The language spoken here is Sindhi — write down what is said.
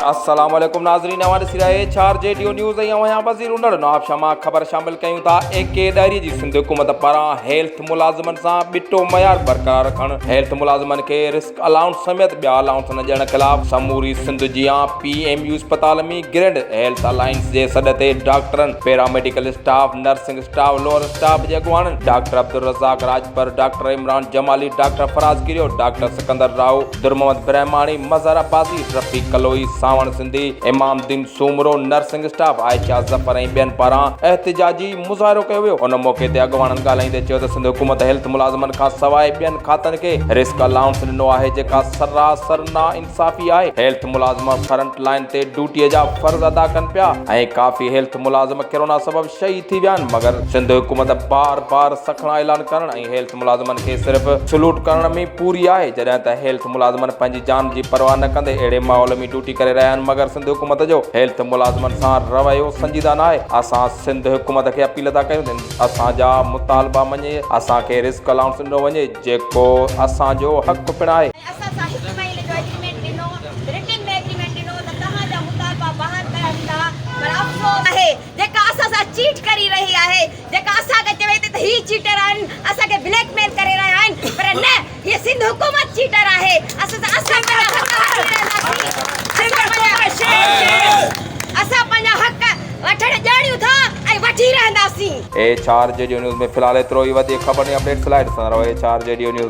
السلام عليڪم ناظرين اوهان ڏسي رهيا H R G D news ۽ اوهان وزير انڙ نوابشاهه مان خبر شامل ڪيون ٿا اي ڪي ڏاهري جي سنڌ حڪومت پاران هيلٿ ملازمن سان ٻٽو معيار برقرار رکڻ هيلٿ ملازمن کي رسڪ الائونس سميت ٻيا الائونس نه ڏيڻ خلاف سموري سنڌ جيان پي ايم يو اسپتال ۾ گرينڊ هيلٿ الائنس جي سڏ تي ڊاڪٽرن paramedical staff nursing staff lower staff جي اڳواڻن doctor Abdulrazzaq Rajpar doctor Imran Jamali doctor Faraz Kerio doctor Sikandar Rahu Dur Muhammad Brahmani, Mazhar Abbasi, Rafiq Kaloi, Sawan Sindhi, Imam Uddin Soomro, nursing staff Ayesha Zafar ۽ ٻين پاران احتجاجي مظاهرو ڪيو ويو. ان موقعي تي اڳواڻن ڳالهائيندي چيو ته سنڌ حڪومت هيلٿ ملازمن کان سواء ٻين کاتن کي رسڪ الائونس ڏنو آهي جيڪا سراسر ناانصافي آهي، هيلٿ ملازم فرنٽ لائين تي ڊيوٽي جا فرض ادا ڪن پيا ۽ ڪافي هيلٿ ملازم ڪرونا سبب شهيد ٿي ويا آهن مگر سنڌ حڪومت بار بار سکڻا اعلان ڪرڻ ۽ هيلٿ ملازمن کي صرف سلوٽ ڪرڻ ۾ پوري آهي جڏهن ته هيلٿ ملازمن پنهنجي جان جي پرواهه نه ڪندي اهڙي ماحول ۾ ڊيوٽي ڪري رهيا آهن مگر سنڌ حڪومت جو هيلٿ ملازمن سان رويو سنجيده ناهي اسان سنڌ حڪومت کي اپيل ٿا ڪيون ته اسان جا مطالبا مڃي اسان کي رسڪ الائونس ڏنو وڃي جيڪو اسان جو حق پڻ آهي. ۽ اسان سان هڪ مهيني جو ايگريمينٽ ڏنو، رٽن ۾ ايگريمينٽ ڏنو ته توهان جا مطالبا بحال ڪيا ويندا پر افسوس آهي جيڪا اسان سان چيٽ ڪري رهي آهي، جيڪا اسان کي چوي ٿي ته هي چيٽر آهن، اسان کي بليڪ ميل ڪري رهيا آهن پر نه هي سنڌ حڪومت چيٽر آهي، اسان سان اسان پنهنجا حق وٺي رهنداسين، اسان پنهنجا حق وٺڻ ڄاڻيون ٿا ۽ وٺي رهنداسين. H R G D news ۾ في الحال ايترو ئي وڌيڪ خبرن ۽ اپڊيٽس لاء ڏسندا رهو H R G D news.